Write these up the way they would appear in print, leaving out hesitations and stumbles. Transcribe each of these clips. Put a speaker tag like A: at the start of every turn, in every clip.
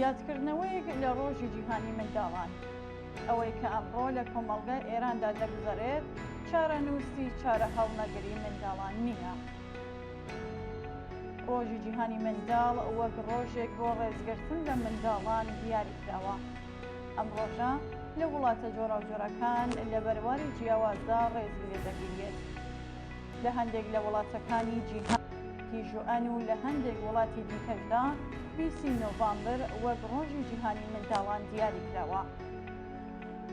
A: یادکردنەوەیەک لە ڕۆژی جیهانی منداڵان. ئەوەی کە ئەمڕۆ لە کۆمەڵگای ئێراندا دەگوزەرێت، چارەنووسی چارەهەڵنەگری منداڵان نییە. ڕۆژی جیهانی منداڵ وەک ڕۆژێک بۆ ڕێزگرتن لە منداڵان دیاری کراوە. ئەم ڕۆژە لە وڵاتە جۆراوجۆرەکان لە بەرواری جیاوازدا ڕێزی لێ دەگیرێت. لە هەندێک لە وڵاتەکانی جیهان ژوئەن و لە هەندێک وڵاتی دیکەشدا بیستی نۆڤامبر وەک ڕۆژی جیهانی منداڵان دیاری کراوە.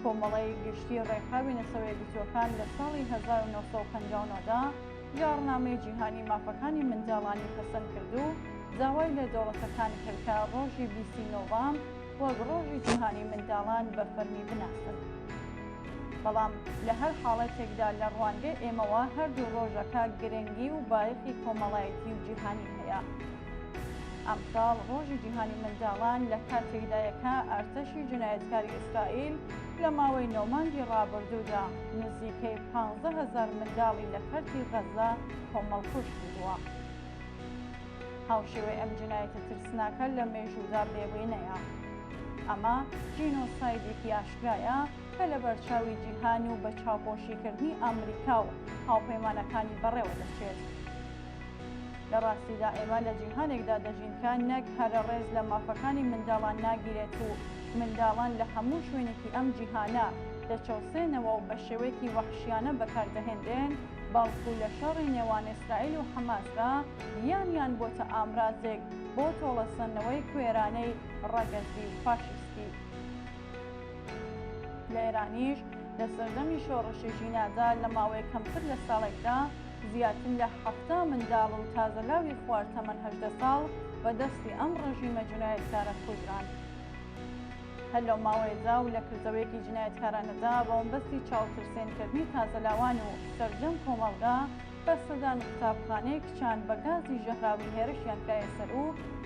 A: کۆمەڵەی گشتی ڕێکخراوی نەتەوە یەکگرتووەکان لە ساڵی 1959 دا جاڕنامەی جیهانی مافەکانی منداڵانی پەسەند کرد و داوای لە دەوڵەتەکان کرد کە ڕۆژی بیستی نۆڤامب وەک ڕۆژی جیهانی منداڵان بە فەرمی بناسن. بەڵام لە هەر حاڵەتێکدا لە ڕوانگەی ئێمەوە هەردوو ڕۆژەکە گرنگی و بایەخی کۆمەڵایەتی و جیهانی هەیە. ئەمساڵ ڕۆژی جیهانی منداڵان لە کاتێکدایە کە ئەرتەشی جنایەتکاری ئیسرائیل لە ماوەی نۆ مانگی ڕابردوودا نزیکەی 15,000 منداڵی لە کەرتی غەززە کۆمەڵکوژ کردووە. هاوشێوەی ئەم جنایەتە ترسناکە لە مێژوودا بێ وێنەیە. ئەمە جینۆسایدێکی ئاشکرایە کە لەبەرچاوی جیهان و بە چاوپۆشیکردنی ئامریکا و هاوپەیمانەکانی بەڕێوە دەچێت. لە ڕاستیدا ئێمە لە جیهانێکدا دەژین کە نەک هەر ڕێز لە مافەکانی منداڵان ناگیرێت و منداڵان لە هەموو شوێنێکی ئەم جیهانە دەچەوسێنەوە و بە شێوەیەکی وەحشیانە بەکاردەهێنرێن، بەڵکو لە شەڕی نێوان ئیسرائیل و حەماسدا گیانیان بۆتە ئامرازێک بۆ تۆڵەسەندنەوەی کوێرانەی ڕەگەزی و فاشیستی. لە ئێرانیش لە سەردەمی شۆڕشی ژینادا لە ماوەی کەمتر لە ساڵێکدا زیاتر لە 70 منداڵ و تازەلاوی خوار تەمەن 18 ساڵ بە دەستی ئەم ڕژیمە جنایەتکارە کوژران. هەر لەو ماوەیەدا و لە کردەوەیەکی جنایەتکارانەدا بە مەبەستی چاوترسێنکردنی تازەلاوان و سەرجەم کۆمەڵگا بە سەدان قوتابخانەی کچان بە گازی ژەهراوی هێرشیان کرایە سەر و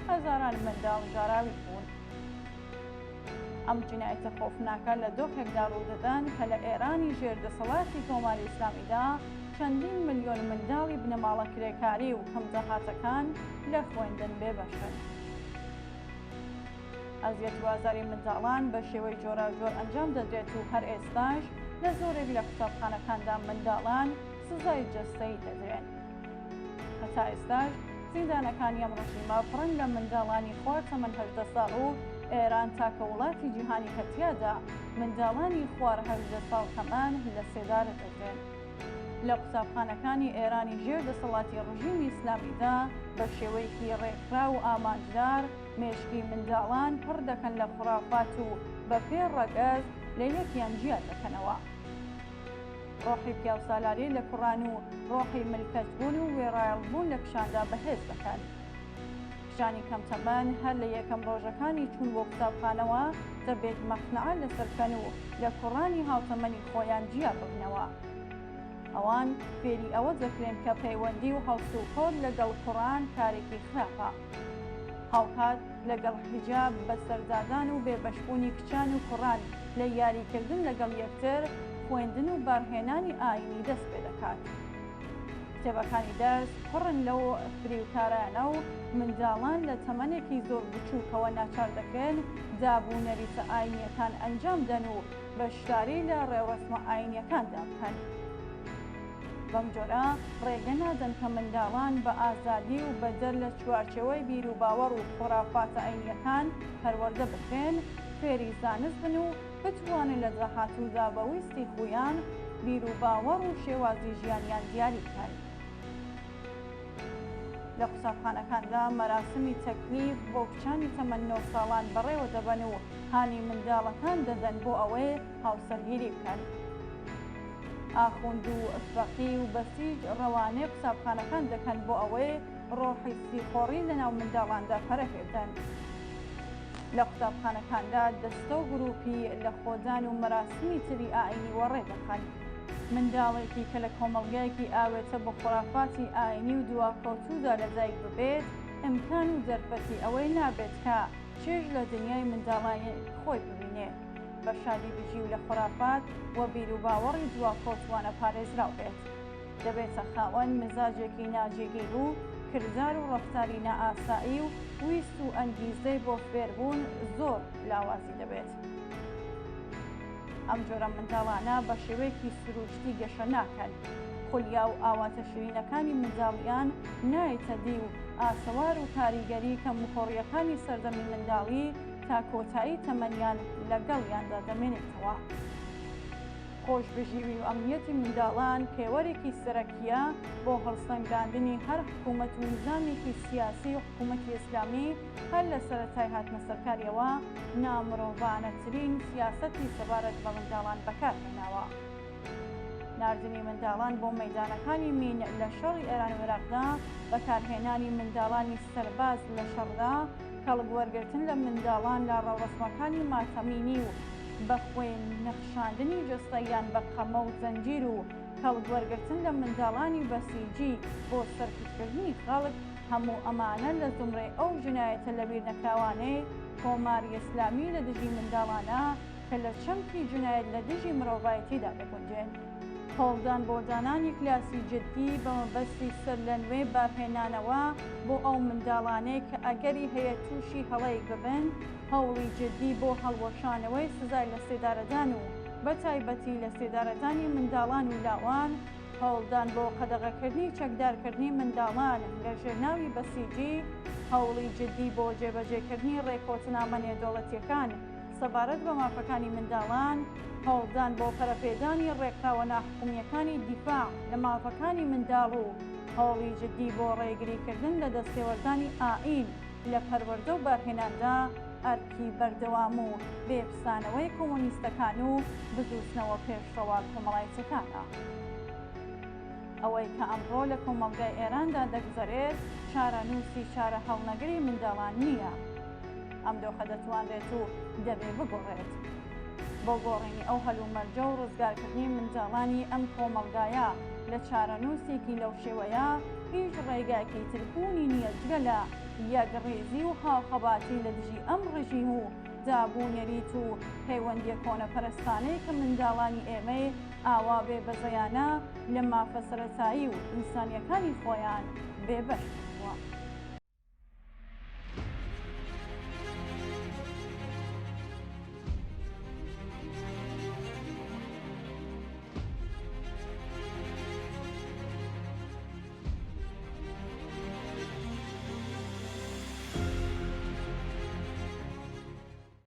A: هەزاران منداڵ ژاراوی بوون. ئەم جنایەتە خۆفناکە لە دۆخێکدا ڕوودەدەن کە لە ئێرانی ژێر دەسەڵاتی کۆماری ئیسلامیدا چەندین ملیۆن منداڵی بنەماڵە کرێکاری و کەمداهاتەکان لە خوێندن بێبەشن. ئەزیەت و ئازاری منداڵان بە شێوەی جۆراوجۆر ئەنجام دەدرێت و هەر ئێستاش لە زۆرێک لە قوتابخانەکاندا منداڵان سزای جەستەیی دەدرێن. هەتا ئێستاش زیندانەکانی ئەم ڕژیمە پڕن لە منداڵانی خوار تەمەن 18 ساڵ و ئێران تاکە وڵاتی جیهانی کە تیادا منداڵانی خوار 18 ساڵ تەمەن لە سێدارە دەدرێن. لە قوتابخانەکانی ئێرانی ژێر دەسەڵاتی ڕژیمی ئیسلامیدا بە شێوەیەکی ڕێکخراو و ئامانجدار مێشکی منداڵان پڕ دەکەن لە خورافات و بە پێ ڕەگەز لە یەکیان جیا دەکەنەوە. ڕۆحی پیاوسالاری لە کوڕان و ڕۆحی ملکەچبوون و وێڕایەڵبوون لە کچاندا بەهێز دەکەن. کچانی کەم تەمەن هەر لە یەکەم ڕۆژەکانی چوون بۆ قوتابخانەوە دەبێت مەقنەعە لەسەر بکەن و لە کوڕانی هاوتەمەنی خۆیان جیا ببنەوە. ئەوان فێری ئەوە دەکرێن کە پەیوەندی و هەڵسوکەوت لەگەڵ کوڕان کارێکی خراپە. هاوکات لەگەڵ حیجاب بەسەردادان و بێبەشبوونی کچان و کوڕان لە یاریکردن لەگەڵ یەکتر، خوێندن و بارهێنانی ئایینی دەست پێدەکات. کتێبەکانی دەرس پڕن لەو فریوکارانە و منداڵان لە تەمەنێکی زۆر بچووکەوە ناچار دەکرێن داب و نەریتە ئایینییەکان ئەنجام دەن و بەشداری لە ڕێوڕەسمە ئایینییەکاندا بکەن. بەم جۆرە ڕێگە نادەن کە منداڵان بە ئازادی و بەدەر لە چوارچێوەی بیروباوەڕ و خورافاتە ئایینییەکان پەروەردە بکرێن، فێری زانست بن و بتوانن لە داهاتوودا بە ویستی خویان بیروباوەڕ و شێوازی ژیانیان دیاری بکەن. لە قوتابخانەکاندا مەراسمی تەکلیف بۆ کچانی تەمەن نۆ ساڵان بەڕێوە دەبەن و هانی منداڵەکان دەدەن بۆ ئەوەی هاوسەرگیری بکەن. ئاخوند و فەقی و بەسیج ڕەوانەی قوتابخانەکان دەکەن بۆ ئەوەی ڕۆحی سیخۆڕی لەناو منداڵاندا پەرە پێبدەن. لە قوتابخانەکاندا دەستە و گروپی لەخۆدان و مەراسمی تری ئایینی وەڕێ دەخەن. منداڵێکی کە لە کۆمەڵگایەکی ئاوێتە بە خورافاتی ئایینی و دواکەوتوودا لەدایک ببێت، ئیمکان و دەرفەتی ئەوەی نابێت کە چێژ لە دنیای منداڵانی خۆی ببینێ، بە شادی بژی و لە خورافات و بیروباوەڕی دواکەوتووانە پارێزراو بێت. دەبێتە خاوەن مزاجێکی ناجێگیر و کردار و ڕەفتاری نائاسایی و ویست و ئەنگیزەی بۆ فێربوون زۆر لاوازی دەبێت. ئەم جۆرە منداڵانە بە شێوەیەکی سروشتی گەشە ناکەن، خولیا و ئاواتە شیرینەکانی منداڵیان نایەتە دی و ئاسەوار و کاریگەری کەموکۆڕییەکانی سەردەمی منداڵی تا کۆتایی تەمەنیان لەگەڵیاندا دەمێنێتەوە. خۆشبژیوی و ئەمنیەتی منداڵان پێوەرێکی سەرەکییە بۆ هەڵسەنگاندنی هەر حکوومەت و نیزامێکی سیاسی و حکوومەتی ئیسلامی هەر لە سەرەتای هاتنەسەرکاریەوە نامرۆڤانەترین سیاسەتی سەبارەت بە منداڵان بەکار هێناوە. ناردنی منداڵان بۆ مەیدانەکانی مین لە شەڕی ئێران و عێراقدا، بەکارهێنانی منداڵانی سەرباز لە شەڕدا، کەڵک وەرگرتن لە منداڵان لە ڕەوڕەسمەکانی ماتەمینی و بە خوێن نەخشاندنی جەستەیان بە قەمە و زەنجیر و کەڵک وەرگرتن لە منداڵانی بەسیجی بۆ سەرکوتکردنی خەڵک، هەموو ئەمانە لە زومرەی ئەو جنایەتە لەبیرنەکراوانەی کۆماری ئیسلامی لە دژی منداڵانە کە لە چەمکی جنایەت لە دژی مرۆڤایەتیدا دەگونجێن. هەوڵدان بۆ دانانی کلاسی جدی بە مەبەستی سەرلەنوێ بارهێنانەوە بۆ ئەو منداڵانەی کە ئەگەری هەیە تووشی هەڵەیەک ببن، هەوڵی جدی بۆ هەڵوەشانەوەی سزای لەسێدارەدان و بەتایبەتی لەسێدارەدانی منداڵان و لاوان، هەوڵدان بۆ قەدەغەکردنی چەکدارکردنی منداڵان لە ژێر ناوی بەسیجی، هەوڵی جدی بۆ جێبەجێکردنی ڕێککەوتنامە نێودەوڵەتییەکان سەبارەت بە مافەکانی منداڵان، هەوڵدان بۆ پەرەپێدانی ڕێکخراوە ناحکومییەکانی دیفاع لە مافەکانی منداڵ و هەوڵی جدی بۆ ڕێگریکردن لە دەستێوەردانی ئایین لە پەروەردە و بارهێناندا ئەرکی بەردەوام و بێ پسانەوەی کۆمۆنیستەکان و بزووتنەوە پێشڕەوە کۆمەڵایەتیەکانە. ئەوەی کە ئەمڕۆ لە کۆمەڵگای ئێراندا دەگوزەرێت چارەنووسی چارەهەڵنەگری منداڵان نییە. ئەم دۆخە دەتوانرێت و دەبێ بگۆڕێت. بۆ گۆڕینی ئەو هەلومەرجە و ڕزگارکردنی منداڵانی ئەم کۆمەڵگایە لە چارەنووسێکی لەو شێوەیە، هیچ ڕێگایەکی تر بوونی نییە جگە لە یەکڕیزی و هاوخەباتی لە دژی ئەم ڕژیم و داب و نەریت و پەیوەندییە کۆنەپەرستانەی کە منداڵانی ئێمەی ئاوا بێ بەزەیانە لە مافە سەرەتایی و ئینسانییەکانی خۆیان بێبەش کردووە.